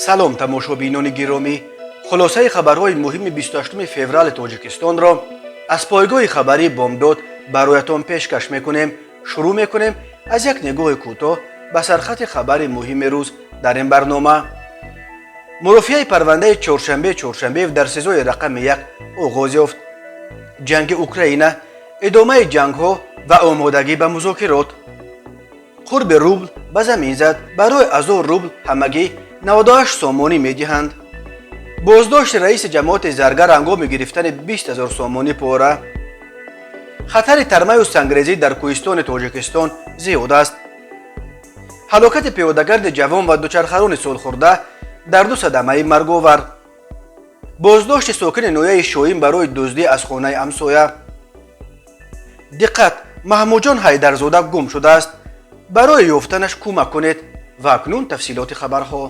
Салом, тамошобинони гиромӣ! Хулосаи хабарҳои муҳими 28 феврали Тоҷикистонро аз пойгоҳи хабарии «Бомдод» бароятон пешкаш мекунем. Шурӯъ мекунем аз як нигоҳи кӯтоҳ ба сархати хабари муҳими рӯз. Дар ин барнома: мурофиаи парвандаи Чоршанбе Чоршанбеев дар СИЗОи рақами 1 оғоз ёфт, ҷанги Украина, идомаи ҷангҳо ва омодагӣ ба музокирот, қурби рубл ба замин зад, барои 1000 рубл ҳамагӣ 98 сомонӣ медиҳанд, боздошти раиси ҷамоати Заргар ҳангоми гирифтани 20 0 сомонӣ пора, хатари тармаю сангрезӣ дар кӯҳистони Тоҷикистон зиёд аст, ҳалокати пиёдагарди ҷавон ва дучархарони солхӯрда дар ду садамаи марговар, боздошти сокини ноҳияи Шоҳин барои дуздӣ аз хонаи ҳамсоя. Диққат, Маҳмудҷон Ҳайдарзода гум шудааст, барои ёфтанаш кӯмак кунед. Ва акнун тафсилоти хабарҳо.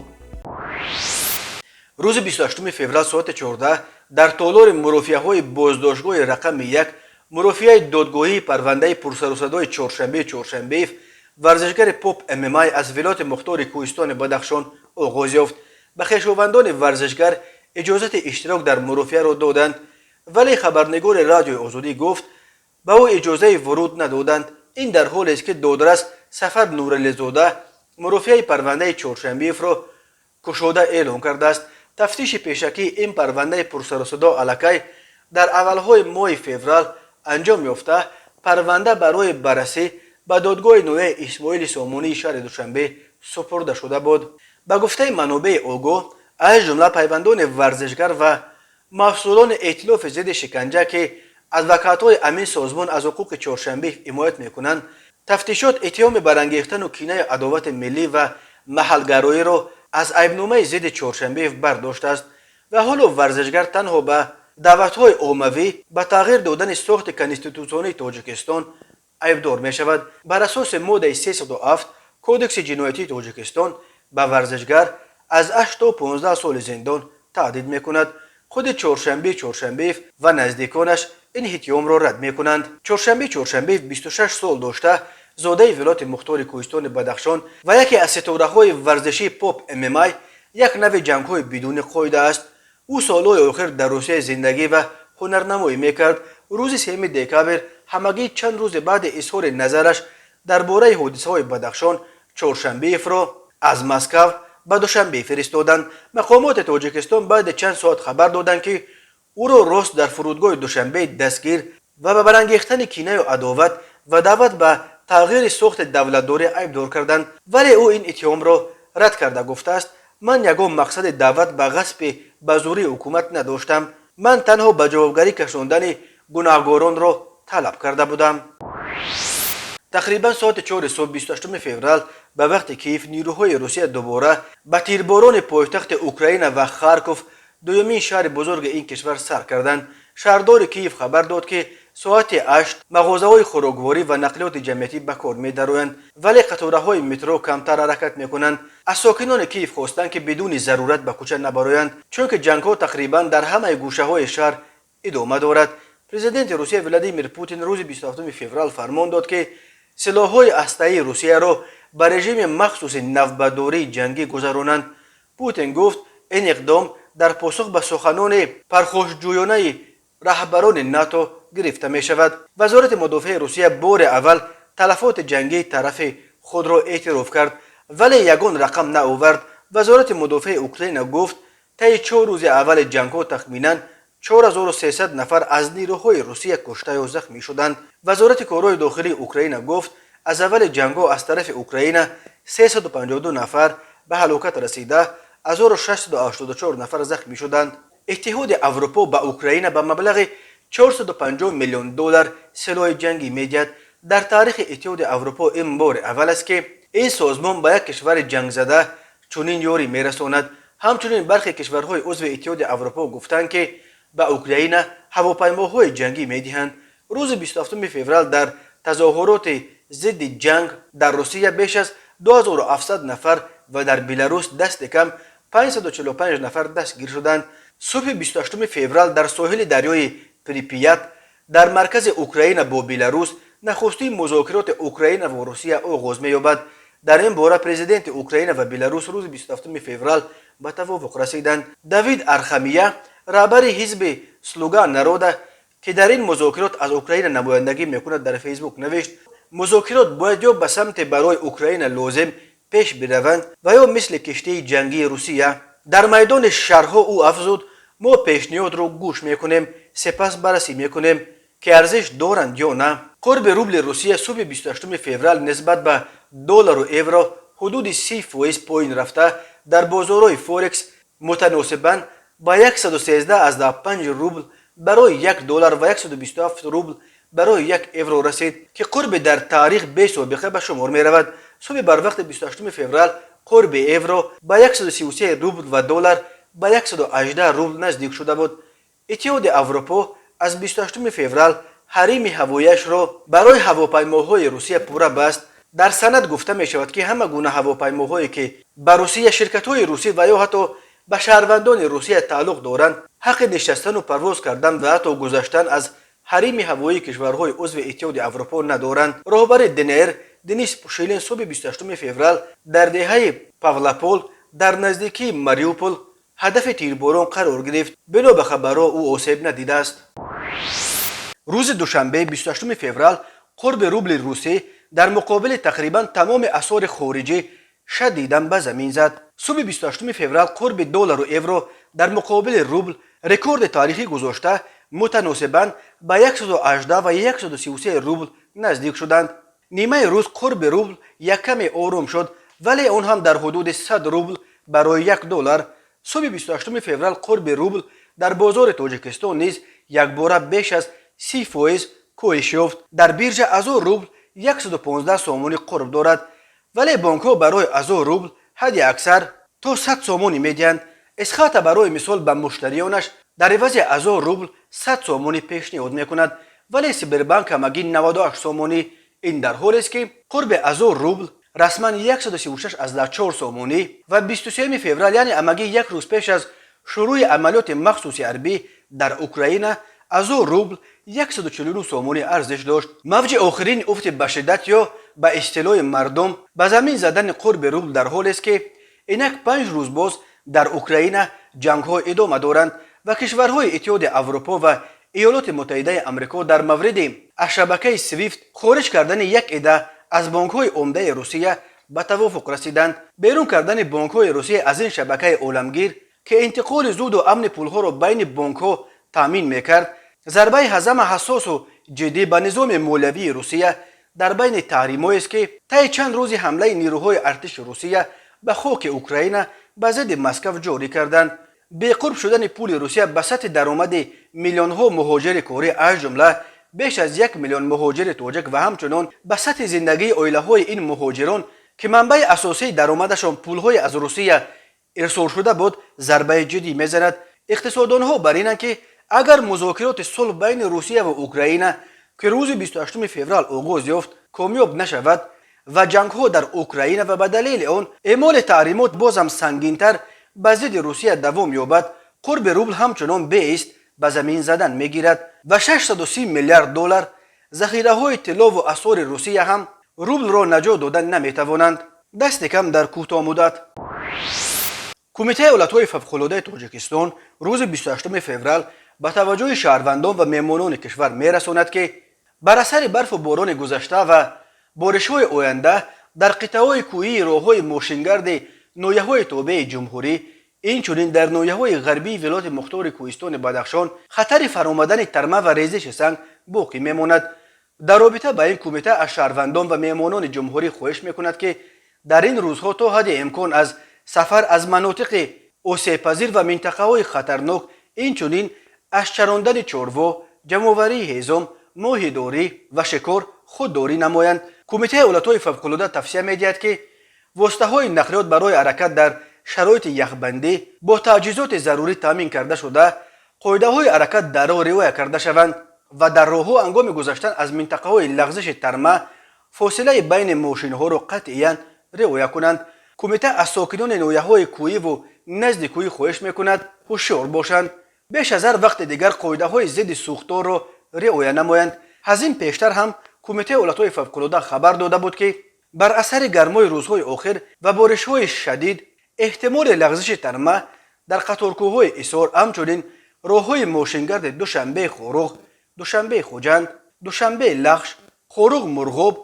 Рӯзи 28 феврал соати 14 дар толори мурофиаҳои боздоштгоҳи рақами 1 мурофиаи додгоҳии парвандаи пурсарусадои Чоршанбе Чоршанбеев, варзишгари поп ММА аз вилояти мухтори кӯҳистони Бадахшон, оғоз ёфт. Ба хешовандони варзишгар иҷозати иштирок дар мурофиаро доданд, вале хабарнигори Радиои Озодӣ гуфт, ба ӯ иҷозаи вуруд надоданд. Ин дар ҳолест, ки додрас Сафар Нурализода мурофиаи парвандаи Чоршанбеевро кушода эълон кардааст. Тафтиши пешакии ин парвандаи пурсарусадо аллакай дар аввалҳои моҳи феврал анҷом ёфта, парванда барои баррасӣ ба додгоҳи ноҳияи Исмоили Сомонии шаҳри Душанбе супурда шуда буд. Ба гуфтаи манобеи огоҳ, аз ҷумла пайвандони варзишгар ва масъулони Эътилофи зидди шиканҷа, ки адвокатҳои ҳамин созмон аз ҳуқуқи Чоршанбеев ҳимоят мекунанд, тафтишот иттиҳоми барангехтану кинаю адовати миллӣ ва маҳалгароиро аз айбномаи зидди Чоршанбеев бардоштааст ва ҳоло варзишгар танҳо ба даъватҳои оммавӣ ба тағйир додани сохти конститутсионии Тоҷикистон айбдор мешавад. Бар асоси моддаи 307 Кодекси ҷиноятии Тоҷикистон ба варзишгар аз 8 то 15 соли зиндон таҳдид мекунад. Худи Чоршанбе Чоршанбеев ва наздиконаш ин иттиҳомро рад мекунанд. Чоршанбе Чоршанбеев 26 сол дошта, зодаи вилояти мухтори кӯҳистони Бадахшон ва яке аз ситораҳои варзишии поп ММА, як нави ҷангҳои бидуни қоида аст. Ӯ солҳои охир дар Русия зиндагӣ ва ҳунарнамоӣ мекард. Рӯзи 3 декабр, ҳамагӣ чанд рӯзи баъди изҳори назараш дар бораи ҳодисаҳои Бадахшон, Чоршанбеевро аз Москав ба Душанбе фиристоданд. Мақомоти Тоҷикистон баъди чанд соат хабар доданд, ки ӯро рост дар фурудгоҳи Душанбе дастгир ва ба барангехтани кинаю адоват ва даъват ба тағйири сохти давлатдорӣ айбдор карданд. Вале ӯ ин иттиҳомро рад карда гуфтааст: «Ман ягон мақсади даъват ба ғасби ба зӯрии ҳукумат надоштам. Ман танҳо ба ҷавобгарӣ кашондани гунаҳгоронро талаб карда будам». Тақрибан соати 4 субҳ 28 феврал ба вақти Киев нирӯҳои Русия дубора ба тирборони пойтахти Украина ва Харков, дуюмин шаҳри бузурги ин кишвар, сар карданд. Шаҳрдори Киев хабар дод, ки соати 8 мағозаҳои хӯрокворӣ ва нақлиёти ҷамъиятӣ ба кор медароянд, вале қатораҳои метро камтар ҳаракат мекунанд. Аз сокинони Киев хостанд, ки бидуни зарурат ба кӯча набароянд, чунки ҷангҳо тақрибан дар ҳамаи гӯшаҳои шаҳр идома дорад. Президенти Русия Владимир Путин рӯзи 27 феврал фармон дод, ки силоҳҳои ҳастаии Русияро ба режими махсуси навбатдории ҷангӣ гузаронанд. Путин гуфт, ин иқдом дар посух ба суханони пархошҷӯёнаи раҳбарони НАТО гирифта мешавад. Вазорати мудофиаи Русия бори аввал талафоти ҷангии тарафи худро эътироф кард, вале ягон рақам наовард. Вазорати мудофиаи Украина гуфт, таи 4 рӯзи аввали ҷангҳо тахминан 4300 нафар аз нирӯҳои Русия кушта ё захмӣ шуданд. Вазорати корҳои дохилии Украина гуфт, аз аввали ҷангҳо аз тарафи Украина 352 нафар ба ҳалокат расида, 1684 нафар захмӣ шуданд. Иттиҳоди Аврупо ба Украина ба маблағи 450 миллион доллар силоҳи ҷангӣ медиҳад. Дар таърихи Иттиҳоди Аврупо ин бори аввал аст, ки ин созмон ба як кишвари ҷангзада чунин ёрӣ мерасонад. Ҳамчунин бархе кишварҳои узви Иттиҳоди Аврупо гуфтанд, ки ба Украина ҳавопаймоҳои ҷангӣ медиҳанд. Рӯзи 27 феврал дар тазоҳуроти зидди ҷанг дар Русия беш аз 2700 нафар ва дар Беларус дасти кам 545 нафар дастгир шуданд. Субҳи 28 феврал дар соҳили дарёи Припият дар маркази Украина бо Беларус нахустин музокироти Украина ва Русия оғоз меёбад. Дар ин бора президенти Украина ва Беларус рӯзи 27 феврал ба тавофуқ расиданд. Давид Арахамия, раҳбари ҳизби «Слуга народа», ки дар ин музокирот аз Украина намояндагӣ мекунад, дар Фейсбук навишт: «Музокирот бояд ё ба самте барои Украина лозим пеш бираванд ва ё мисли киштии ҷангии Русия». Дар майдони шарҳҳо ӯ афзуд: «Мо пешниҳодро гӯш мекунем, сипас баррасӣ мекунем, ки арзиш доранд ё на». Қурби рубли Русия субҳи 28 феврал нисбат ба доллару евро ҳудуди 30% поин рафта, дар бозорҳои форекс мутаносибан ба 113,5 рубл барои 1 доллар ва 127 рубл барои 1 евро расид, ки қурби дар таърих бесобиқа ба шумор меравад. Субҳи барвақти 28 феврал қурби евро ба 133 рубл ва доллар ба 118 рубл наздик шуда буд. Иттиҳоди Аврупо аз 28 феврал ҳарими ҳавояшро барои ҳавопаймоҳои Русия пурра баст. Дар санад гуфта мешавад, ки ҳама гуна ҳавопаймоҳое, ки ба Русия, ширкатҳои русӣ ва ё ҳатто ба шаҳрвандони Русия тааллуқ доранд, ҳаққи нишастану парвоз кардан ва ҳатто гузаштан аз ҳарими ҳавоии кишварҳои узви Иттиҳоди Аврупо надоранд. Роҳбари ДНР Денис Пушилин субҳи 28 феврал дар деҳаи Павлопол дар наздикии Мариупол ҳадафи тирборон қарор гирифт. Бино ба хабарҳо, ӯ осеб надидааст. Рӯзи душанбе, 28 феврал, қурби рубли русӣ дар муқобили тақрибан тамоми асъори хориҷӣ шадидан ба замин зад. Субҳи 28 феврал қурби доллару евро дар муқобили рубл рекорди таърихӣ гузошта, мутаносибан ба 118 ва 133 рубл наздик шуданд. Нимаи рӯз қурби рубл як каме ором шуд, вале он ҳам дар ҳудуди 100 рубл барои 1 доллар. Субҳи 28 феврал қурби рубл дар бозори Тоҷикистон низ якбора беш аз 30% коҳиш ёфт. Дар биржа 1000 рубл 115 сомонӣ қурб дорад, вале бонкҳо барои 1000 рубл ҳадди аксар то 100 сомонӣ медиҳанд. Эсхата, барои мисол, ба муштариёнаш дар ивази 1000 рубл 100 сомонӣ пешниҳод мекунад, вале Сбербанк ҳамагӣ 98 сомонӣ. Ин дар ҳолест, ки қурби 1000 рубл расман 136,4 сомонӣ ва 23 феврал, яъне ҳамагӣ як рӯз пеш аз шурӯъи амалиёти махсуси ҳарбӣ дар Украина, 1000 рубл 149 сомонӣ арзиш дошт. Мавҷи охирини уфти ба шиддат ё ба истилоҳи мардум ба замин задани қурби рубл дар ҳолест, ки инак 5 рӯз боз дар Украина ҷангҳо идома доранд ва кишварҳои Иттиҳоди Аврупо ва Иёлоти Муттаҳидаи Амрико дар мавриди аз шабакаи Свифт хориҷ кардани як идда аз бонкҳои умдаи Русия ба тавофуқ расиданд. Берун кардани бонкҳои Русия аз ин шабакаи оламгир, ки интиқоли зуду амни пулҳоро байни бонкҳо таъмин мекард, зарбаи ҳазама ҳассосу ҷиддӣ ба низоми молиявии Русия дар байни таҳримҳоест, ки таи чанд рӯзи ҳамлаи нирӯҳои артиши Русия ба хоки Украина ба зидди Москав ҷорӣ карданд. Беқурб шудани пули Русия ба сатҳи даромади миллионҳо муҳоҷири корӣ, аз ҷумла беш аз 1 миллион муҳоҷири тоҷик, ва ҳамчунон ба сатҳи зиндагии оилаҳои ин муҳоҷирон, ки манбаи асосии даромадашон пулҳои аз Русия ирсолшуда буд, зарбаи ҷиддӣ мезанад. Иқтисоддонҳо бар инанд, ки агар музокироти сулҳ байни Русия ва Украина, ки рӯзи 28 феврал оғоз ёфт, комёб нашавад ва ҷангҳо дар Украина ва ба далели он эъмоли таҳримот боз ҳам сангинтар ба зидди Русия давом ёбад, қурби рубл ҳамчунон беист ба замин задан мегирад ва 630 миллиард доллар захираҳои тиллову асъори Русия ҳам рублро наҷот дода наметавонанд, дасти кам дар кӯтоҳмуддат. Кумитаи ҳолатҳои фавқулодаи Тоҷикистон рӯзи 28 феврал ба таваҷҷӯҳи шаҳрвандон ва меҳмонони кишвар мерасонад, ки бар асари барфу борони гузашта ва боришҳои оянда дар қитъаҳои кӯҳии роҳҳои мошингарди ноҳияҳои тобеи ҷумҳурӣ, инчунин дар ноҳияҳои ғарбии вилояти мухтори Кӯҳистони Бадахшон хатари фаромадани тарма ва резиши санг боқӣ мемонад. Дар робита ба ин кумита аз шаҳрвандон ва меҳмонони ҷумҳурӣ хоҳиш мекунад, ки дар ин рӯзҳо то ҳадди имкон аз сафар аз манотиқи осебпазир ва минтақаҳои хатарнок, инчунин аз чарондани чорво, ҷамъоварии ҳезум, моҳидорӣ ва шикор худдорӣ намоянд. Кумитаи ҳолатҳои фавқулода тавсия медиҳад, ки воситаҳои нақлиёт барои ҳаракат дар шароити яхбандӣ бо таҷҳизоти зарурӣ таъмин карда шуда, қоидаҳои ҳаракат дар роҳ риоя карда шаванд ва дар роҳҳо ҳангоми гузаштан аз минтақаҳои лағзиши тарма фосилаи байни мошинҳоро қатъиян риоя кунанд. Кумита аз сокинони ноҳияҳои кӯҳиву назди кӯҳӣ хоҳиш мекунад, ҳушёр бошанд, беш аз ҳар вақти дигар қоидаҳои зидди сӯхторро риоя намоянд. Аз ин пештар ҳам Кумитаи ҳолатҳои фавқулода хабар дода буд, ки бар асари гармои рӯзҳои охир ва боришҳои шадид Эҳтимоли лағзиши тарма дар қаторкӯҳҳои Ҳисор, ҳамчунин роҳҳои мошингарди Душанбе Хоруғ, Душанбе Хуҷанд, Душанбе Лахш, Хоруғ Мурғоб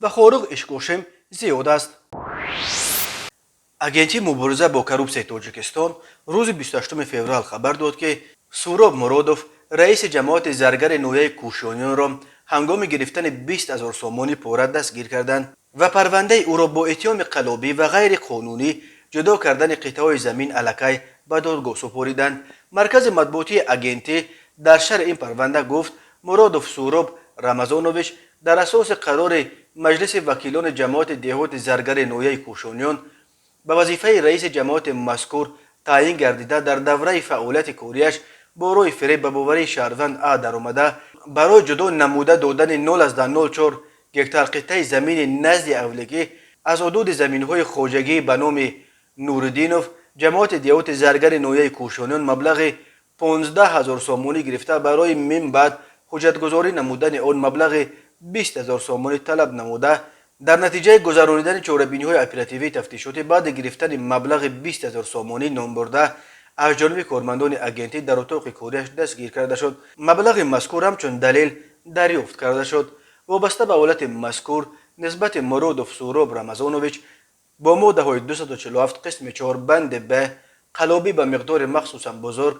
ва Хоруғ Ишкошим зиёд аст. Агентии мубориза бо коррупсияи Тоҷикистон рӯзи 28 феврал хабар дод, ки Суроб Муродов, раиси ҷамоати Заргари ноҳияи Кӯшониёнро ҳангоми гирифтани 20 ҳазор сомонӣ пора дастгир карданд ва парвандаи ӯро бо иттиҳоми қаллобӣ ва ғайриқонунӣ ҷудо кардани қитъаҳои замин аллакай ба додгоҳ супориданд. Маркази матбуотии агентӣ дар шарҳи ин парванда гуфт: Муродов Суроб Рамазонович дар асоси қарори Маҷлиси вакилони ҷамоати деҳоти Заргари ноҳияи Кӯшониён ба вазифаи раиси ҷамоати мазкур таъйин гардида, дар давраи фаъолияти кориаш бо роҳи фиреб ба боварии шаҳрванд А даромада, барои ҷудо намуда додани 0,04 гектар қитъаи замини назди авлигӣ аз ҳудуди заминҳои хоҷагӣ ба номи Нуриддинов ҷамоати деҳоти Заргари ноҳияи Кӯшониён маблағи 15 ҳазор сомонӣ гирифта, барои мин баъд ҳуҷҷатгузорӣ намудани он маблағи 20 ҳазор сомонӣ талаб намуда, дар натиҷаи гузаронидани чорабиниҳои оперативии тафтишотӣ баъди гирифтани маблағи 20 ҳазор сомонӣ номбурда аз ҷониби кормандони агентӣ дар утоқи кориаш дастгир карда шуд. Маблағи мазкур ҳамчун далел дарёфт карда шуд. Вобаста ба ҳолати мазкур нисбати Муродов Суроб Рамазонович бо моддаҳои 247 қисми 4 банди б қаллобӣ ба миқдори махсусан бузург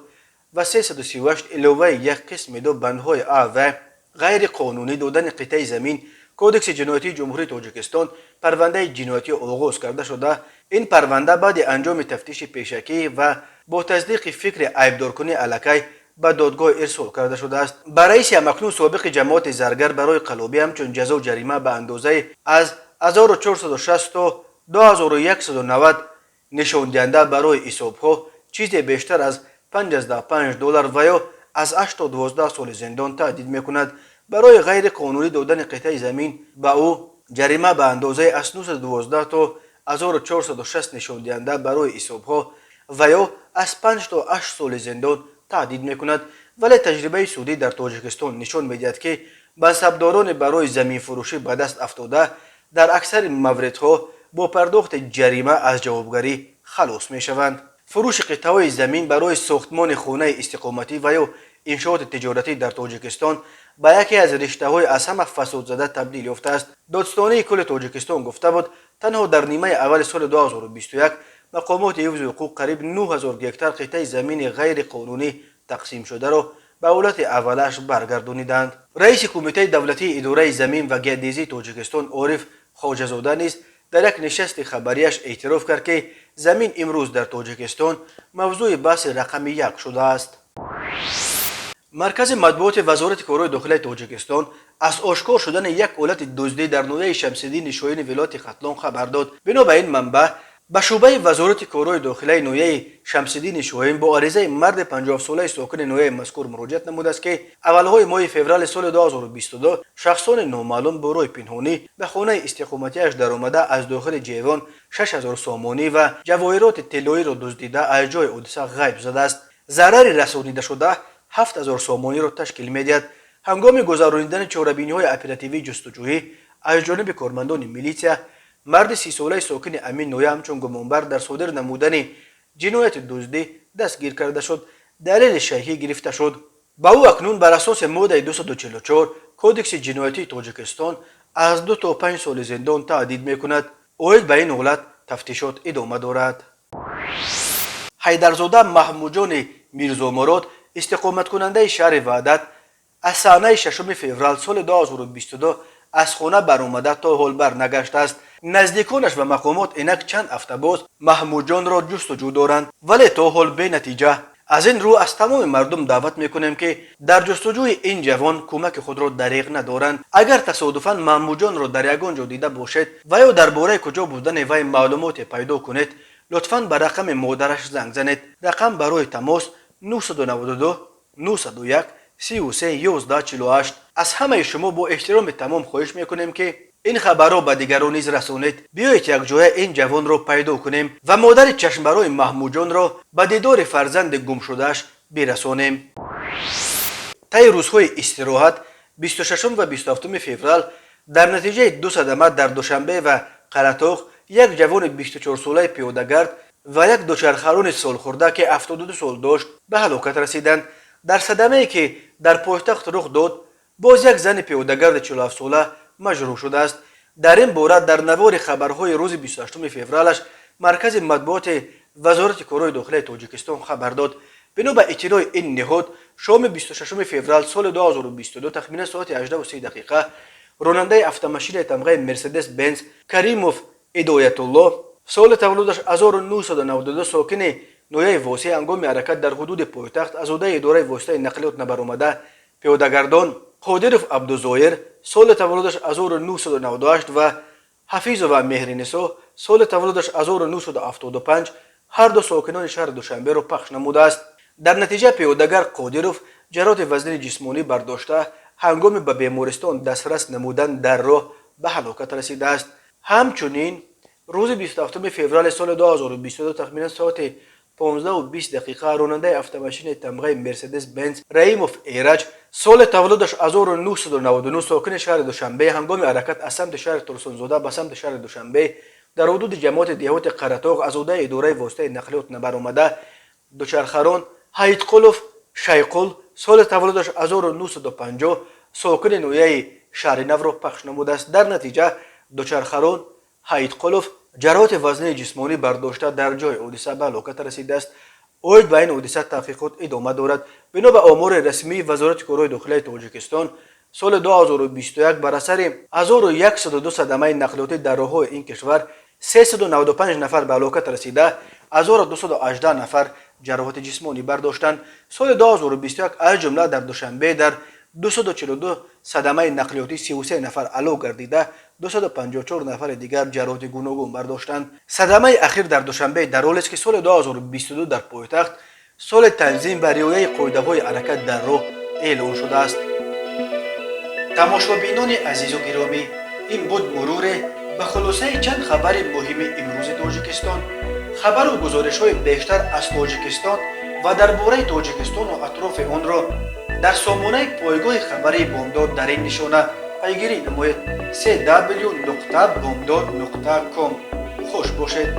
ва 338 иловаи 1 қисми 2 бандҳои а в ғайриқонунӣ додани қитъаи замин Кодекси ҷиноятии Ҷумҳурии Тоҷикистон парвандаи ҷиноятӣ оғоз карда шуда, ин парванда баъди анҷоми тафтиши пешакӣ ва бо тасдиқи фикри айбдоркунӣ аллакай ба додгоҳ ирсол карда шудааст. Ба раиси ҳамакнун собиқи ҷамоати Заргар барои қаллобӣ ҳамчун ҷазо ҷарима ба андозаи аз 1460 то 2190 нишондиҳанда барои ҳисобҳо, чизе бештар аз 55 доллар ва ё аз 8 то 12 соли зиндон таҳдид мекунад. Барои ғайриқонунӣ додани қитъаи замин ба ӯ ҷарима ба андозаи аз 912 то 1460 нишондиҳанда барои ҳисобҳо ва ё аз 5 то 8 соли зиндон таҳдид мекунад. Вале таҷрибаи судӣ дар Тоҷикистон нишон медиҳад, ки мансабдорони барои заминфурӯшӣ ба даст афтода дар аксари мавридҳо бо пардохти ҷарима аз ҷавобгарӣ халос мешаванд. Фурӯши қитъаҳои замин барои сохтмони хонаи истиқоматӣ ва ё иншооти тиҷоратӣ дар Тоҷикистон ба яке аз риштаҳои аз ҳама фасодзада табдил ёфтааст. Додситонии кулли Тоҷикистон гуфта буд, танҳо дар нимаи аввали соли 2021 мақомоти ҳифзи ҳуқуқ қариб 9000 гектар қитъаи замини ғайриқонунӣ тақсимшударо ба ҳолати аввалаш баргардониданд. Раиси Кумитаи давлатии идораи замин ва геодезии Тоҷикистон Ориф Хоҷазода низ дар як нишасти хабарияш эътироф кард, ки замин имрӯз дар Тоҷикистон мавзӯи баҳси рақами як шудааст. Маркази матбуоти Вазорати корҳои дохилаи Тоҷикистон аз ошкор шудани як ҳолати дуздӣ дар ноҳияи Шамсиддини Шоҳини вилояти Хатлон хабар дод. Бино ба ин манбаъ, ба шӯъбаи Вазорати корҳои дохилаи ноҳияи Шамсиддини Шоҳин бо аризаи марди 57-солаи сокини ноҳияи мазкур муроҷиат намудааст, ки аввалҳои моҳи феврали соли 2022 шахсони номаълум бо роҳи пинҳонӣ ба хонаи истиқоматиаш даромада, аз дохили ҷевон 6000 сомонӣ ва ҷавоҳироти тиллоиро дуздида, аз ҷои ҳодиса ғайб задааст. Зарари расонидашуда 7000 сомониро ташкил медиҳад. Ҳангоми гузаронидани чорабиниҳои оперативии ҷустуҷӯӣ аз ҷониби кормандони милитсия марди 30-солаи сокини ҳамин ноҳия ҳамчун гумонбар дар содир намудани ҷинояти дуздӣ дастгир карда шуд. Далели шайхӣ гирифта шуд. Ба ӯ акнун бар асоси моддаи 244 Кодекси ҷиноятии Тоҷикистон аз 2 то 5 соли зиндон таҳдид мекунад. Оид ба ин ҳолат тафтишот идома дорад. Ҳайдарзода Маҳмудҷони Мирзомурод, истиқоматкунандаи шаҳри Ваҳдат, аз саҳнаи 6 феврал соли 2022 аз хона баромада, то ҳол барнагаштааст. Наздиконаш ва мақомот инак чанд ҳафта боз Маҳмудҷонро ҷустуҷӯ доранд, вале то ҳол бенатиҷа. Аз ин рӯ аз тамоми мардум даъват мекунем, ки дар ҷустуҷӯи ин ҷавон кӯмаки худро дареғ надоранд. Агар тасодуфан Маҳмудҷонро дар ягон ҷо дида бошед ва ё дар бораи куҷо будани вай маълумоте пайдо кунед, лутфан ба рақами модараш занг занед. Рақам барои тамос 992 901 33 11 48. Аз ҳамаи шумо бо эҳтироми тамом хоҳиш мекунем, ки ин хабарро ба дигарон низ расонед. Биёед, якҷоя ин ҷавонро пайдо кунем ва модари чашмбарои Маҳмудҷонро ба дидори фарзанди гумшудааш бирасонем. Таи рӯзҳои истироҳат, 26 ва 27 феврал, дар натиҷаи ду садама дар Душанбе ва Қаратоғ як ҷавони 24-солаи пиёдагард ва як дучархарони солхӯрда, ки 72 сол дошт, ба ҳалокат расиданд. Дар садамае, ки дар пойтахт рух дод, боз як зани пиёдагарди 47сола маҷрӯҳ шудааст. Дар ин бора дар навори хабарҳои рӯзи 28 февралаш маркази матбуоти Вазорати корҳои дохилаи Тоҷикистон хабар дод. Бино ба иттилои ин ниҳод, шоми 26 феврал соли 2022, тахминан соати 18:30 дақиқа, ронандаи автомошинаи тамғаи Мерседес Бенз Каримов Идоятулло, соли таваллудаш 1992, сокини ноҳияи Восеъ, ҳангоми ҳаракат дар ҳудуди пойтахт аз уҳдаи идораи воситаи нақлиёт набаромада, пиёдагардон Қодиров Абдузоир, соли таваллудаш 1998, ва Ҳафизова Меҳринисо, соли таваллудаш 1975, ҳарду сокинони шаҳри Душанберо пахш намудааст. Дар натиҷа пиёдагар Қодиров ҷароҳати вазнини ҷисмонӣ бардошта, ҳангоми ба бемористон дастрас намудан дар роҳ ба ҳалокат расидааст. Ҳамчунин рӯзи 27 феврали соли 2022, тахминан соати 15:20 дақиқа, ронандаи автомошинаи тамғаи Мерседес Бенз Раимов Эраҷ, соли таваллудаш 1999, сокини шаҳри Душанбе, ҳангоми ҳаракат аз самти шаҳри Турсунзода ба самти шаҳри Душанбе дар ҳудуди ҷамоати деҳоти Қаратоғ аз уҳдаи идораи воситаи нақлиёт набаромада, дучархарон Ҳайитқулов Шайқул, соли таваллудаш 1950, сокини ноҳияи Шаҳринавро пахш намудааст. Дар натиҷа дучархарон Ҳайитқулов ҷароҳати вазнини ҷисмонӣ бардошта, дар ҷои ҳодиса ба ҳалокат расидааст. Оид ба ин ҳодиса таҳқиқот идома дорад. Бино ба омори расмии Вазорати корҳои дохилаи Тоҷикистон, соли 2021 бар асари 1102 садамаи нақлиётӣ дар роҳҳои ин кишвар 395 нафар ба ҳалокат расида, 1218 нафар ҷароҳати ҷисмонӣ бардоштанд. Соли 2021, аз ҷумла дар Душанбе, дар 242 садамаи нақлиётӣ 33 нафар ҳалок гардида, 254 нафари дигар ҷароҳати гуногун бардоштанд. Садамаи ахир дар Душанбе дар ҳолест, ки соли 2022 дар пойтахт соли танзим ва риояи қоидаҳои ҳаракат дар роҳ эълон шудааст. Тамошобинони азизу гиромӣ, ин буд муруре ба хулосаи чанд хабари муҳими имрӯзи Тоҷикистон. Хабару гузоришҳои бештар аз Тоҷикистон ва дар бораи Тоҷикистону атрофи онро дар сомонаи пойгоҳи хабарии Бомдод дар ин нишона пайгирӣ намоед: cw.bomdod.com. Хуш бошед.